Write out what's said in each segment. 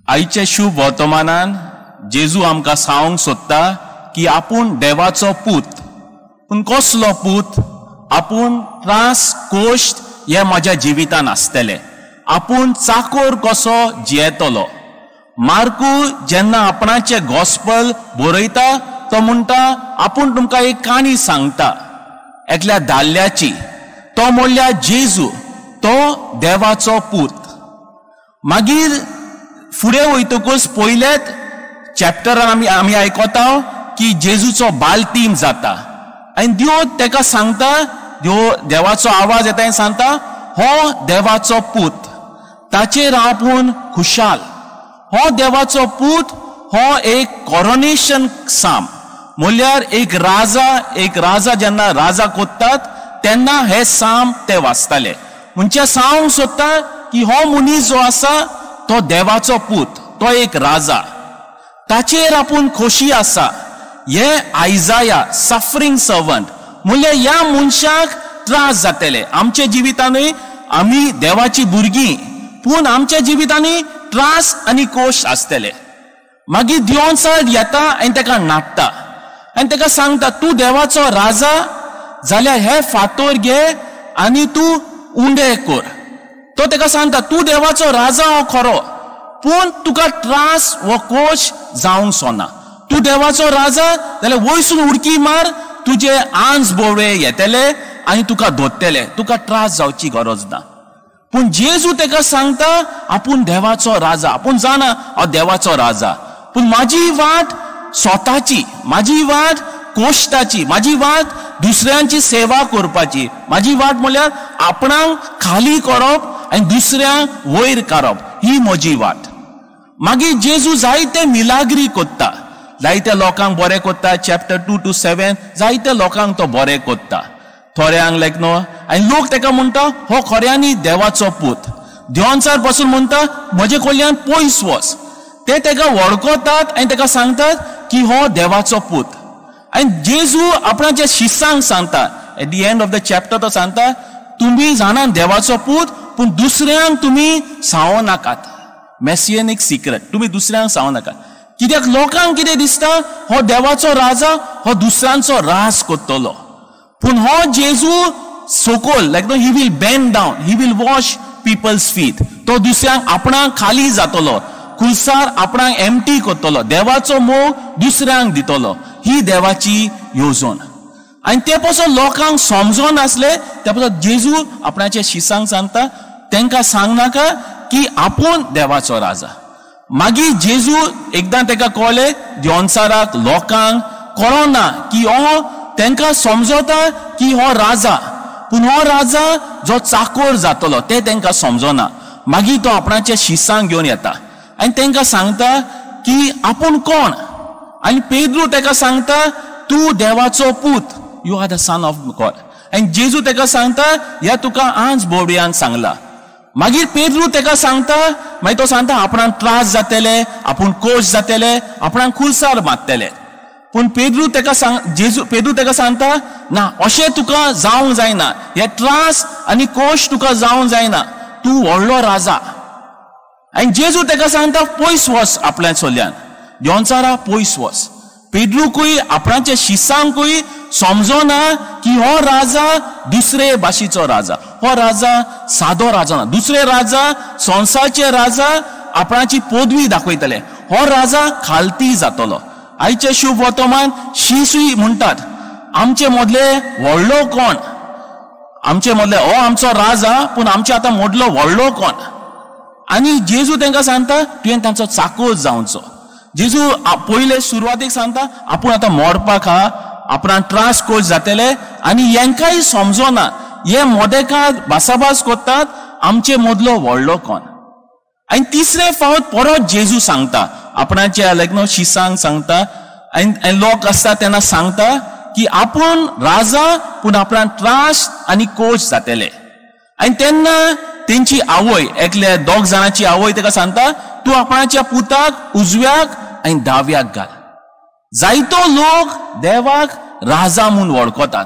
आयचे शुभ वर्तमानान जेजू आमकां सांगूंक सोदता की आपूण देवाचो पूत, पूण कसलो पूत? आपूण त्रास कोश्ट हे म्हज्या जिवितान आसतले, आपूण चाकोर कसो जियेतलो. मार्कू जेन्ना आपणाचें गॉस्पल बरयता तो म्हणटा आपूण तुमकां एक काणी सांगता एकल्या दादल्याची, तो म्हणल्यार जेजू, तो देवाचो पूत. मागीर फुडें वयतकूच पयल्याच चॅप्टरान आमी आयकता की जेजूचो बालतीम जाता आनी देव तेका सांगता, देव देवाचो आवाज येता आनी सांगता हो देवाचो पूत, ताचेर आपूण खुशाल. हो देवाचो पूत हो एक कॉरोनेशन साम, म्हणल्यार एक राजा जेन्ना राजा कोत्तात तेन्ना हे साम ते वाचताले. म्हणजे सांगूंक सोदता की हो मनीस जो आसा तो देवाचो पूत, तो एक राजा, ताचेर आपूण खोशी आसा. हे आयजाया सफरींग सर्वंट म्हणल्यार ह्या मनशाक त्रास जातले. आमच्या जिवितानूय आमी देवाची भुरगीं, पूण आमच्या जिवितांनी त्रास आनी कोश आसतले. मागीर दियोन्सार येता आनी तेका नाडटा आनी तेका सांगता तूं देवाचो राजा जाल्यार हे फातोर घे आनी तूं उंडे कर. तो तेका सांगता तूं देवाचो राजा हो खरो, पूण तुका त्रास वो कोश जावंक सोना. तूं देवाचो राजा जाल्यार वयसून उडकी मार, तुजे आंज बोवळे येतले आनी तुका धोत्तले, तुका त्रास जावची गरज ना. पूण जेजू तेका सांगता आपूण देवाचो राजा, आपूण जाणा हांव देवाचो राजा, पूण म्हाजी वाट स्वताची, म्हाजी वाट कोश्टाची, म्हाजी वाट दुसऱ्यांची सेवा करपाची, म्हाजी वाट म्हणल्यार आपणाक खाली करप आनी दुसऱ्यांक वयर काडप, ही म्हजी वाट. मागीर जेजू जायते मिलाग्री कोत्ता, जायत्या लोकांक बरें कोत्ता. चॅप्टर 2 to 7 जायत्या लोकांक तो बरें कोत्ता, थोड्यांक लायक न्हू. आनी लोक तेका म्हणटा हो खऱ्यांनी देवाचो पूत. देवांसार बसून म्हणटा म्हजे कडल्यान पयस वच. ते तेका वळखतात आनी तेका सांगतात की हो देवाचो पूत. आनी जेजू आपणाच्या शिसांक सांगता at the end of the chapter, तो सांगता तुमी जाणा देवाचो पूत, पूण दुसऱ्यांक तुमी सांगो नाकात. मेसियनीक सिक्रेट तुमी दुसऱ्यांक सांगो नाकात, कित्याक लोकांक कितें दिसता हो देवाचो राजा, हो दुसऱ्यांचो राज करतलो. पूण हो जेजू सोकोल लायक no, he will bend down, he will wash people's feet. तो दुसऱ्यांक आपणाक खाली जातलो, कुलसार आपणाक एमटी करतलो, देवाचो मोग दुसऱ्यांक दितलो. ही देवाची येवजण. आनी ते पासून लोकांक समजोन नासले, ते पासून जेजू आपणाच्या शिसांक सांगता तेंकां सांगनाका की आपूण देवाचो राजा. मागीर जेजू एकदां तेका कळ्ळें देवनसाराक लोकांक कळना की हो तेंकां समजता की हो राजा, पूण हो राजा जो चाकोर जातलो ते तेंकां समजना. मागीर तो आपणाच्या शिसांक घेवन येता आनी तेंकां सांगता की आपूण कोण. आनी पेद्रू तेका सांगता तूं देवाचो पूत, you are the son of God. आनी जेजू तेका सांगता ह्या तुका आंज बोवड्यान सांगला. मागीर पेद्रू तेका सांगता, मागीर तो सांगता आपणाक त्रास जातले, आपूण कोश जातले, आपणाक खुलसार मारतले. पूण पेद्रू तेका जेजू पेद्रू तेका सांगता ना, अशें तुका जावंक जायना, हे त्रास आनी कोश तुका जावंक जायना, तूं व्हडलो राजा. आनी जेजू तेका सांगता पयस वच आपल्या चल्यान, देवचारा पयस वच. पेद्रूकूय आपणाच्या शिसांकूय समजना की हो राजा दुसरे भाशेचो राजा, हो राजा सादो राजा ना. दुसरे राजा संवसारचे राजा आपणाची पदवी दाखयतले, हो राजा खालती जातलो. आयचे शुभ वर्तमान शिसूय म्हणटात आमचे मदले व्हडलो कोण, आमचे मदले हो आमचो राजा, पूण आमचे आतां मदलो व्हडलो कोण. आनी जेजू तेंकां सांगता तुवें तांचो चाकोर जावचो. जेजू पयले सुरवातीक सांगता आपूण आतां मोडपाक आहा, आपणाक त्रास कोश जातले. आनी हेंकांय समजना, हे मोदेकार भासाभास करतात आमचे मदलो व्हडलो कोण. आनी तिसरे फावट परत जेजू सांगता आपणाच्या लायक न्हू शिसांक सांगता आनी लोक आसता तेन्ना सांगता की आपूण राजा, पूण आपणाक त्रास आनी कोश जातले. आनी तेन्ना तेंची आवय, एकल्या दोग जाणांची आवय तेका सांगता तूं आपणाच्या पुताक उजव्याक आनी दाव्याक घाल. जायतो लोक देवाक राजा म्हूण वळखतात,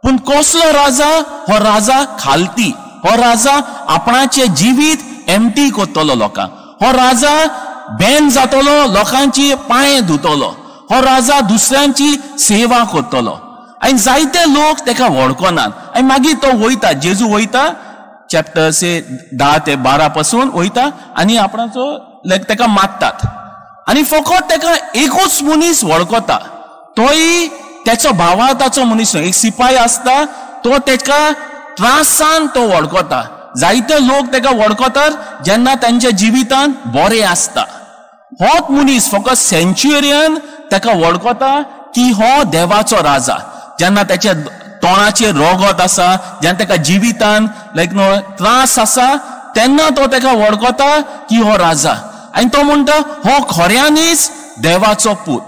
पूण कसलो राजा? हो राजा खालती, हो राजा आपणाचें जिवीत एमटी करतलो लोकांक, हो राजा बेन जातलो, लोकांची पांय धुतलो, हो राजा दुसऱ्यांची सेवा करतलो. आनी जायते लोक तेका वळखनात. आनी मागीर तो वयता, जेजू वयता चॅप्टर से 10 ते 12 पासून वयता आनी आपणाचो तेका मारतात. आनी फकत तेका एकूच मनीस वळखता, तोय तेचो भावार्थाचो मनीस न्हय, एक सिपाही आसता तो तेका त्रासान तो वळखता. जायते लोक तेका वळखतात जेन्ना तांच्या जिवितान बरें आसता. होच मनीस फकत सेंच्युरियन तेका वळखता की हो देवाचो राजा. जेन्ना तेच्या तोंडाचेर रोगत आसा, जेन्ना तेका जिवितान लायक न्हू त्रास आसा, तेन्ना तो तेका वळखता की हो राजा. आनी तो म्हणटा हो खऱ्यांनीच देवाचो पूत.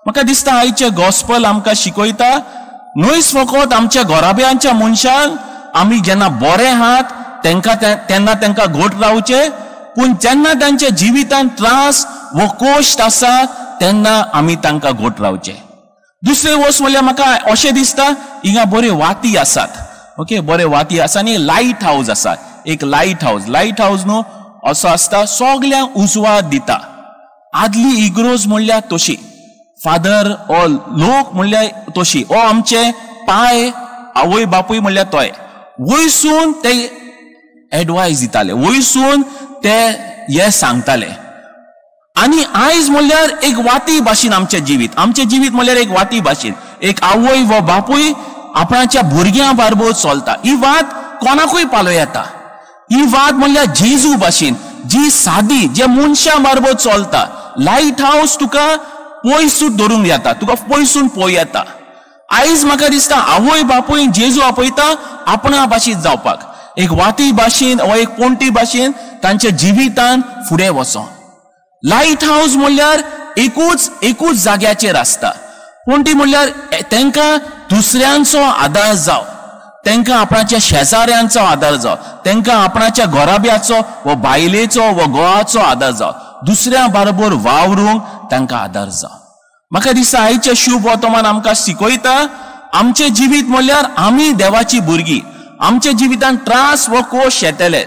म्हाका दिसता आयचें गॉस्पल आमकां शिकयता न्हयच फकत आमच्या घराब्यांच्या मनशांक आमी जेन्ना बरे आहात तेंकां तेन्ना तेंकां घट रावचें, पूण जेन्ना तांच्या जिवितान त्रास वो कोश्ट आसा तेन्ना आमी तांकां घट रावचें. दुसरें वस्त म्हणल्यार म्हाका अशें दिसता हिंगा बऱ्यो वाती आसात, ओके, बऱ्यो वाती आसा आनी लायट हावज आसा. एक लायट हावज, लायट हावज न्हू असो आसता सगल्यांक उजवाड दिता. आदली इग्रोज म्हणल्यार तशी, फादर ओ लोक म्हणल्यार तशी, ओ आमचे पाय आवय बापूय म्हणल्यार तोय वयसून ते एडवायज दिताले, वयसून ते हे सांगताले. आनी आयज म्हणल्यार एक वाती भाशेन आमचें जिवीत, आमचें जिवीत म्हणल्यार एक वाती भाशेन, एक आवय वा बापूय आपणाच्या भुरग्यां बारबोर चलता. ही वात कोणाकूय पालो येता. ही वात म्हणल्यार जेजू भाशेन जी सादी, जे मनशां बारबोर चलता. लायट हावज तुका पयसून धरूंक येता, तुका पयसून पळय येता. आयज म्हाका दिसता आवय बापूय जेजू आपयता आपणा भाशेन जावपाक, एक वाती भाशेन वा एक पोंटी भाशेन तांच्या जिवितान फुडें वचोन. लायट हावज म्हणल्यार एकूच एकूच जाग्याचेर आसता. पोंटी म्हणल्यार तांकां दुसऱ्यांचो आदार जावं, तांकां आपणाच्या शेजाऱ्यांचो आदार जावं, तांकां आपणाच्या घराब्याचो वा बायलेचो वा घोवाचो आदार जावं, दुसऱ्या बरोबर वावरूंक तांकां आदार जावं. म्हाका दिसता आयचें शुभ वर्तमान आमकां शिकयता आमचें जिवीत म्हणल्यार आमी देवाची भुरगीं, आमच्या जिवितान त्रास वा कोश येतले,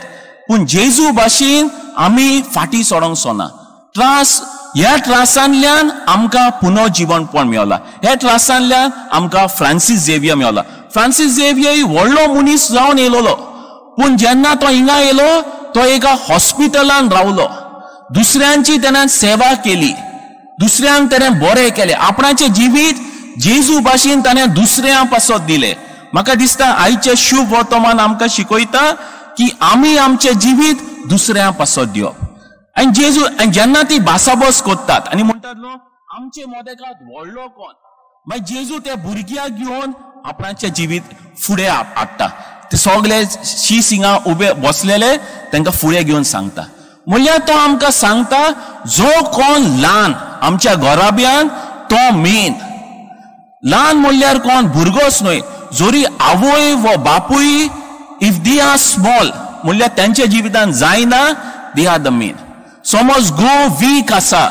पूण जेजू भाशेन आमी फाटीं सोडोंक सोना. त्रास, ह्या त्रासांतल्यान आमकां पुनर्जिवनपण मेवला, ह्या त्रासांतल्यान आमकां Francis Xavier Mewla. Francis Xavier व्हडलो मनीस जावन येयलोलो, पूण जेन्ना तो हिंगा येयलो तो एका हॉस्पिटलान रावलो, दुसऱ्यांची तेणें सेवा केली, दुसऱ्यांक तेणें बरें केलें, आपणाचें जिवीत जेजू भाशेन ताणें दुसऱ्यां पासत दिलें. म्हाका दिसता आयचें शुभ वर्तमान आमकां शिकयता की आमी आमचें जिवीत दुसऱ्यां पासत दिवप. आनी जेजू आनी जेन्ना ती भासाभास करतात आनी म्हणटात न्हू आमचे मदेकात व्हडलो कोण, मागीर जेजू त्या भुरग्याक घेवन आपणाचें जिवीत फुडें हाडटा. ते सगळे शी सिंगा उबे बसलेले तांकां फुडें घेवन सांगता. म्हणल्यार तो आमकां सांगता जो कोण ल्हान आमच्या घराब्यान तो मेन. ल्हान म्हणल्यार कोण भुरगोच न्हय, जरी आवय वा बापूय if they are small म्हणल्यार तांच्या जिवितान जायना, they are the main. समज गो वीक आसा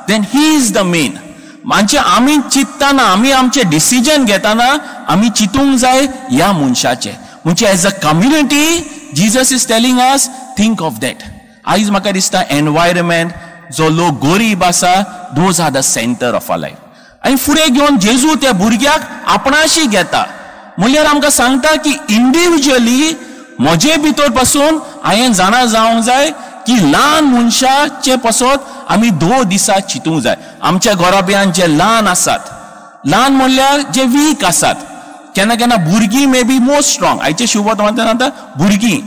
then he is the main. म्हणजे आमी चिंततना, आमी आमचें डिसिजन घेतना आमी चिंतूंक जाय ह्या मनशाचें. म्हणजे as a community Jesus is telling us think of that. आयज म्हाका दिसता एनवायरमेंट जो लोक गरीब आसा those are the centre of our life. आनी फुडें घेवन जेजू त्या भुरग्याक आपणाशी घेता, म्हणल्यार आमकां सांगता की इंडिविज्युअली म्हजे भितर पासून हांवें जाणा जावंक जाय की ल्हान मनशाचे पासत आमी 2 दिसां चिंतूंक जाय. आमच्या घराब्यान जे ल्हान आसात, ल्हान म्हणल्यार जे वीक आसात, केन्ना केन्ना भुरगीं मे बी मोस्ट स्ट्रॉंग, आयचे शुभ वर्तमान भुरगीं,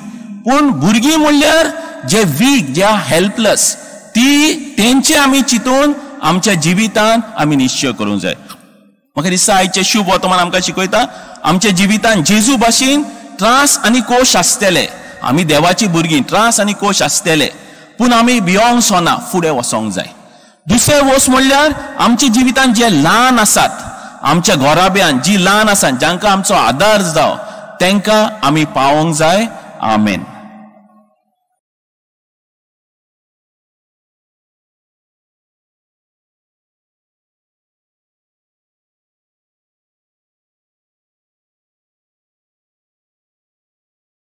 पूण भुरगीं म्हणल्यार जे वीक, जे हेल्पलेस, ती तेंचे आमी चिंतून आमच्या जिवितान आमी निश्चय करूंक जाय. म्हाका दिसता आयचें शुभ वर्तमान आमकां शिकयता आमच्या जिवितान जेजू भाशेन त्रास आनी कोश आसतले. आमी देवाची भुरगीं, त्रास आनी कोश आसतले, पूण आमी भियोंक सोना, फुडें वचोंक जाय. दुसरें वस्त म्हणल्यार आमच्या जिवितान जे ल्हान आसात, आमच्या घराब्यान जी ल्हान आसात, जांकां आमचो आदार जावं, तांकां आमी पावोंक जाय. आमेन.